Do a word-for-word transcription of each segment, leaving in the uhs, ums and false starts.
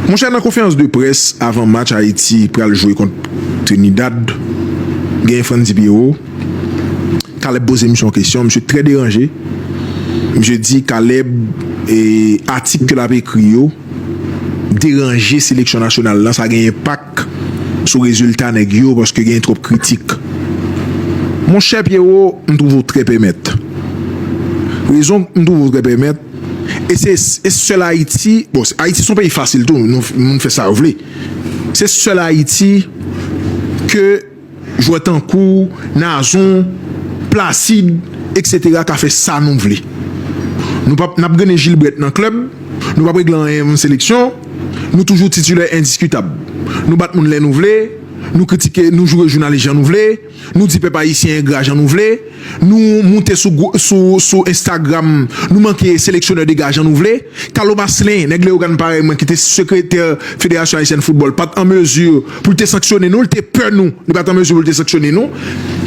Monchè, nan konferans de près avan match Ayiti pral jwe kont Trinidad, genyen Frandy Pierrot. Caleb poze misye yon kesyon, misye trè deranje. Misye di Caleb, e, atik ke l ap ekri yo deranje seleksyon nasyonal lan, sa gen enpak sou rezilta nèg yo paske gen twòp kritik. Monchè Pierrot, m twouve w trè pèmèt. Rezon m twouve w trè pèmèt, e se, e sèl Ayiti, bon, Ayiti se yon peyi fasil tou, nou, moun fè sa yo vle. Se sèl Ayiti ke jwè tankou Nazon, Placide, etsetera ka fè sa nou vle. Nou p ap, n ap grennen Gilbert nan klèb, nou p ap regle anyen nan seleksyon, nou toujou titilè endiskitab. Nou bat moun lè nou vle, nou kritike, nou joure jounalis jan nou vle, nou di pèp ayisyen engra jan nou vle, nou moute sou, gwo- sou, sou Instagram, nou manke seleksyonè dega jan nou vle. Carlo Marcelin, nèg Leyogàn parèy mwen, ki te sekretè Federasyon Ayisyèn Foutbòl, pa t an mezi pou l te sanksyone nou, li te pè nou, li pa t an mezi pou l te sanksyone nou.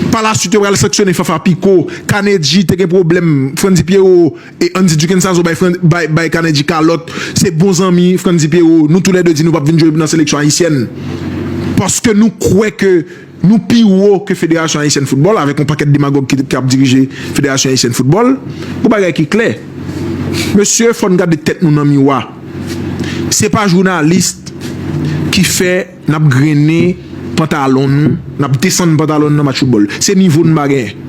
Pa la swit, yo pral sanksyone Fafa Picault, Carnegie te gen pwoblèm, Frandy Pierrot e Andy Duquesne Sazo bay, Fran- bay, bay Carnegie kalòt, se bon zanmi Frandy Pierrot, nou toulède di nou p ap vin jwe nan seleksyon ayisyèn. Paske nou kwè ke nou pi wo ke Federasyon Ayisyèn Foutbòl, avèk yon pakèt demagòg ki, ki ap dirije Federasyon Ayisyèn Foutbòl. Yon bagay ki klè. Mesye, fò n gade tèt nou nan miwa. Se pa jounalis ki fè n ap grennen pantalon nou, n ap desann pantalon nou nan match foutbòl. Se nivo n pa genyen.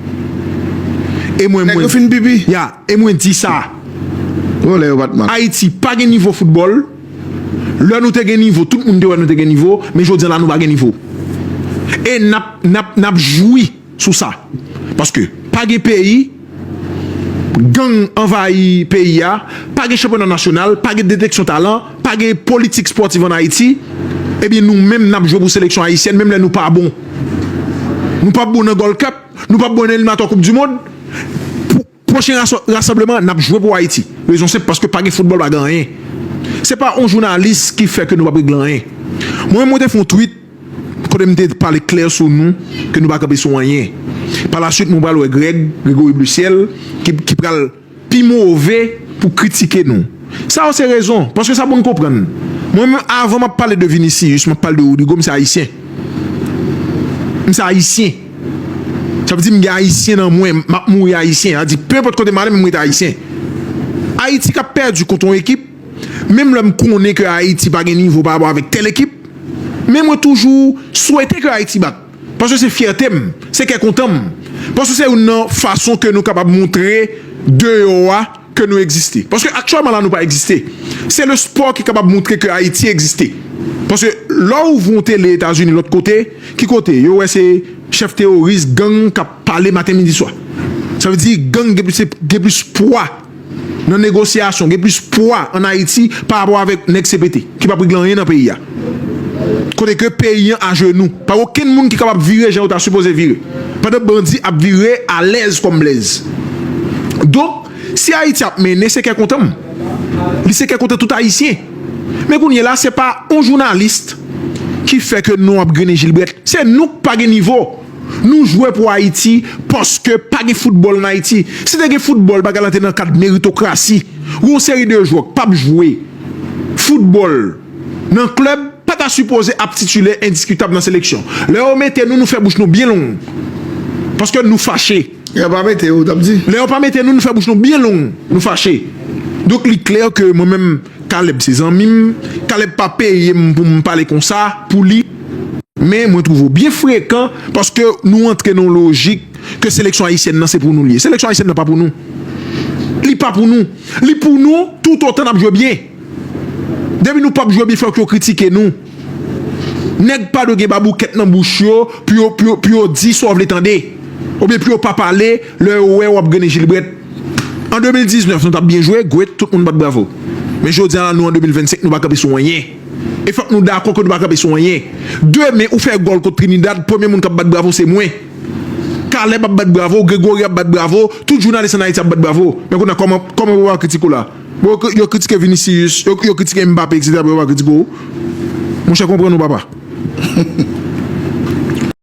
E mwen, Nèg mwen, yo fin pipi. Ya, e mwen di sa. Bon, lè yo pa t mal. Ayiti pa gen nivo foutbòl. Lè nou te gen nivo, tout moun te wè nou te gen nivo, men jodi a la nou pa gen nivo. E n ap, n ap, n ap jwi sou sa. Paske pa gen peyi, gang anvayi peyi a, pa gen chanpyona nasyonal, pa gen deteksyon talan, pa gen politik spòtiv ann Ayiti, ebyen nou menm n ap jwe pou seleksyon ayisyèn, menm lè nou pa bon. Nou p ap bon nan Gold Cup, nou p ap bon nan eliminatwa Koup di Mond. Pwochen raso- rasanbleman, n ap jwe pou Ayiti. Rezon senp, paske pa gen foutbòl, pa gen anyen. Se pa yon jounalis ki fè ke nou p ap regle anyen. Mwen, mwen te fè yon tweet kote m te pale klè sou nou, ke nou pa kanpe sou anyen. Pa la swit, mwen pral wè Greg, Gregory Blueciel, ki, ki pral pi move pou kritike nou. Sa yo se rezon, paske sa pou n konprann. Mwen menm, avan m ap pale de Vinicius, m ap pale de Rodrygo, m se ayisyen. M se ayisyen. Sa vle di m gen ayisyen nan mwen, m ap mouri ayisyen. Sa vle di, pe enpòt kote m ale, men m rete ayisyen. Ayiti k ap pèdi kont yon ekip, menm lè m konnen ke Ayiti pa gen nivo pa rapò avèk tèl ekip, men mwen toujou swete ke Ayiti bat. Paske se fyète m, se kè kontan m. Paske se youn nan fason ke nou kapab montre deyò a ke nou egziste. Paske aktyèlman la, nou pa egziste. Se le spò ki kapab montre ke Ayiti egziste. Paske lè w ouvri yon tele Etazini lòt kote, ki kote? Yo wè se chèf teworis, gang k ap pale maten, midi, swa. Sa vle di gang gen plis, gen plis pwa nan negosyasyon, gen plis pwa ann Ayiti pa rapò avèk nèg C P T, ki p ap regle anyen nan peyi a. Kote ke peyi an ajenou. Pa gen okenn moun ki kapab vire jan yo ta sipoze vire. Pandan bandi ap vire alèz kòm blèz. Donk, si Ayiti ap mennen, se kè kontan m. Li se kè kontan tout Ayisyen. Men kounye la, se pa yon jounalis ki fè ke nou ap grennen Gilbert. Se nou k pa gen nivo. Nou jwe pou Ayiti paske pa gen foutbòl ann Ayiti. Si te gen foutbòl, bagay lan te nan kad meritokrasi. Yon seri de jwè k p ap jwe foutbòl nan klèb pa ta sipoze ap titilè endiskitab nan seleksyon. Lè yo mete nou, nou fè bouch nou byen long. Paske nou fache. Lè yo pa mete yo, w t ap di? Lè yo pa mete nou, nou fè bouch nou byen long. Nou fache. Donk, li klè ke mwen menm, Caleb se zanmi m. Caleb pa peye m pou m pale konsa pou li. Men mwen twouve w byen frekan paske nou antre nan yon lojik ke seleksyon ayisyèn nan se pou nou l ye. Seleksyon ayisyèn nan pa pou nou. Li pa pou nou. Li pou nou toutotan n ap jwe byen. Depi nou p ap jwe byen, fòk yo kritike nou. Nèg pa dwe gen baboukèt nan bouch yo pou yo, pou yo, pou yo di sa w vle tande. Oubyen pou yo pa pale lè yo wè w ap grennen Gilbert. An de mil diznèf, nou t ap byen jwe, gwet, tout moun bat bravo. Men jodi a la, nou an de mil vennsenk, nou pa kanpe sou anyen. E fòk nou dakò ke nou pa kanpe sou anyen. Demen, ou fè gòl kont Trinidad, premye moun k ap bat bravo se mwen. Caleb ap bat bravo, Gregory ap bat bravo, tout jounalis ann Ayiti ap bat bravo. Men kounye a, kòman, kòman pou yo pa kritike w la? Bon, yo, yo kritike Vinicius, yo, yo kritike Mbappé, etsetera, pou yo pa kritike w. Monchè, konprann ou, papa.